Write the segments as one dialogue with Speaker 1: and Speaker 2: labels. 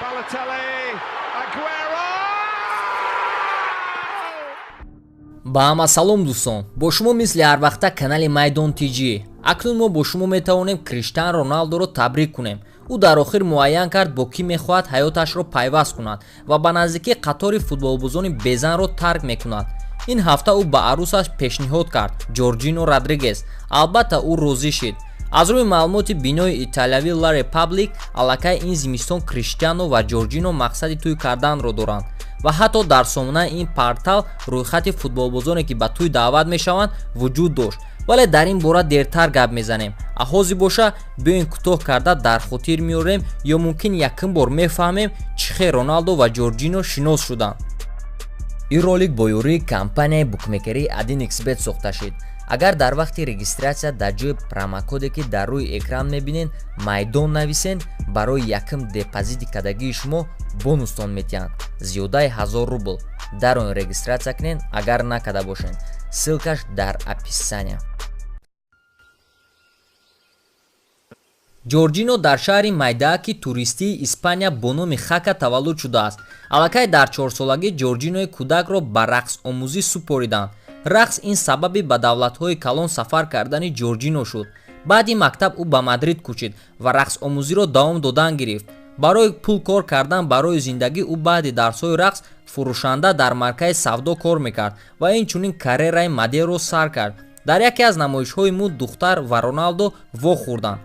Speaker 1: Balotelli, Aguero!
Speaker 2: Ба ҳама салом, дӯстон! Бо шумо мисли ҳарвақта канали Майдон ТЖ. Акнун мо бо шумо метавонем Криштиану Роналдоро табрик кунем. Ӯ дар охир муайян кард, бо кӣ мехоҳад ҳаёташро пайваст кунад ва ба наздикӣ қатори футболбозони безанро тарк мекунад. Ин ҳафта ӯ ба арӯсаш пешниҳод кард Ҷорҷино Родригес. Албатта, ӯ розӣ шид. Аз рӯи маълумоти бинои италиявӣ Ла Репаблик, аллакай ин зимистон Криштиано ва Ҷорҷино мақсади тӯй карданро доранд ва ҳатто дар сомонаи ин портал рӯйхати футболбозоне, ки ба тӯй даъват мешаванд, вуҷуд дошт, вале дар ин бора дертар гап мезанем. Аҳози боша, биёин, кӯтоҳ карда дар хотир меорем ё мумкин якум бор мефаҳмем, чӣ хел Роналдо ва Ҷорҷино шинос шуданд. Ин ролик бо ёрии компанияи букмекерии 1xBet сохта шид. Агар дар вақти регистрация дар ҷои промокоде, ки дар рӯи экран мебинед, «Майдон» нависен, барои якум депозити кардагии шумо бонустон метиҳанд зиёдаи 1000 рубл. Дар он регистрация кунед, агар накарда бошед. Ссылкаш дар описания. Ҷорҷино дар шаҳри майдааки туристии Испания бо номи Хака таваллуд шудааст. Аллакай дар 4-солагӣ Ҷорҷинои кӯдакро ба рақсомӯзӣ супориданд. Рақс ин сабаби ба давлатҳои калон сафар кардани Ҷорҷино шуд. Баъди мактаб ӯ ба Мадрид кӯчид ва рақсомӯзиро давом додан гирифт. Барои пул кор кардан барои зиндагӣ, ӯ баъди дарсҳои рақс фурӯшанда дар маркази савдо кор мекард ва инчунин карьераи моделро сар кард. Дар яке аз намоишҳои мӯд духтар ва Роналдо вохӯрданд.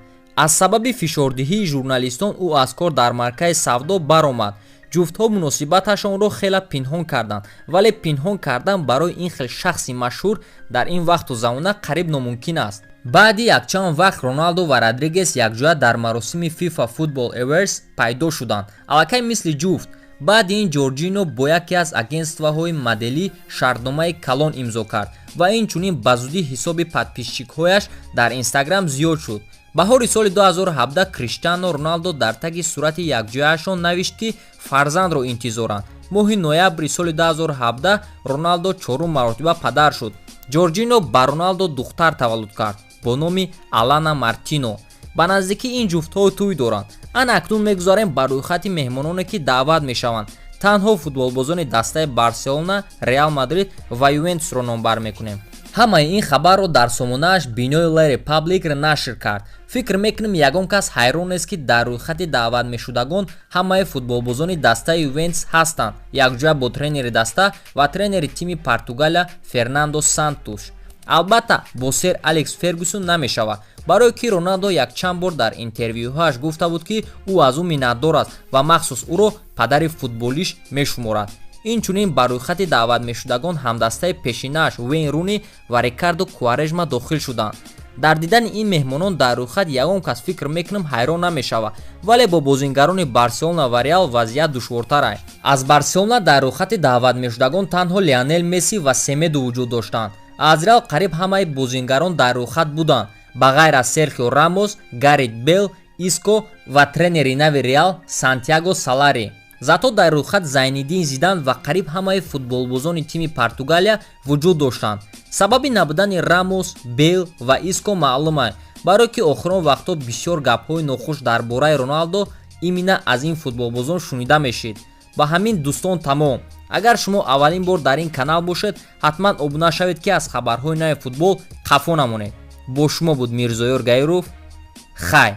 Speaker 2: Аз сабаби фишордиҳии журналистон ӯ аз кор дар маркази савдо баромад. Ҷуфтҳо муносибаташонро хеле пинҳон карданд, вале пинҳон кардан барои ин хел шахси машҳур дар ин вақту замона қариб номумкин аст. Баъди якчанд вақт Роналдо ва Родригес якҷоя дар маросими FIFA Football Awards пайдо шуданд, аллакай мисли ҷуфт. Баъди ин Ҷорҷино бо яке аз агентствоҳои моделӣ шартномаи калон имзо кард ва инчунин ба зудӣ ҳисоби подписчикҳояш дар Инстаграм зиёд шуд. Баҳори соли 2017 Криштиано Роналдо дар таги сурати якҷояашон навишт, ки фарзандро интизоранд. Моҳи ноябри соли 2017 Роналдо чорум маротиба падар шуд. Ҷорҷино ба Роналдо духтар таваллуд кард бо номи Алана Мартино. Ба наздикӣ ин ҷуфтҳо тӯй доранд. Ана акнун мегузарем ба рӯйхати меҳмононе, ки даъват мешаванд. Танҳо футболбозони дастаи Барселона, Реал Мадрид ва Ювентусро номбар мекунем. Ҳамаи ин хабарро дар сомонааш бинои Ла Репаблик нашр кард. Фикр мекунем, ягон кас ҳайрон нест, ки дар рӯйхати даъватмешудагон ҳамаи футболбозони дастаи Ювентус ҳастанд, якҷоя бо тренери даста ва тренери тими Португалия Фернандо Сантуш. Албатта, бо сер Алекс Фергюсон намешавад, барое ки Роналдо якчанд бор дар интервюҳояш гуфта буд, ки ӯ аз ӯ миннатдор аст ва махсус ӯро падари футболиш мешуморад. Инчунин ба рӯйхати даъватмешудагон ҳамдастаи пешинааш Вейн Руни ва Рикардо Куарежма дохил шуданд. Дар дидани ин меҳмонон дар рӯйхат ягон кас, фикр мекунам, ҳайрон намешавад, вале бо бозингарони Барселона ва Реал вазъият душвортар аст. Аз Барселона дар рӯйхати даъватмешудагон танҳо Леонел Месси ва Семедо вуҷуд доштанд. Аз Реал қариб ҳамаи бозингарон дар рӯйхат буданд, ба ғайр аз Серхио Рамос, Гарит Бел, Иско ва тренери нави Реал Сантьяго Салари. Зато дар рӯйхат Зайниддин Зидан ва қариб ҳамаи футболбозони тими Португалия вуҷуд доштанд. Сабаби набудани Рамос, Бел ва Иско маълум аст, барое ки охирон вақтҳо бисёр гапҳои нохуш дар бораи Роналдо именно аз ин футболбозон шунида мешид. Ба ҳамин, дӯстон, тамом. Агар шумо аввалин бор дар ин канал бошед, ҳатман обуна шавед, ки аз хабарҳои нави футбол қафо намонед. Бо шумо буд Мирзоёр Гаиров. Хай.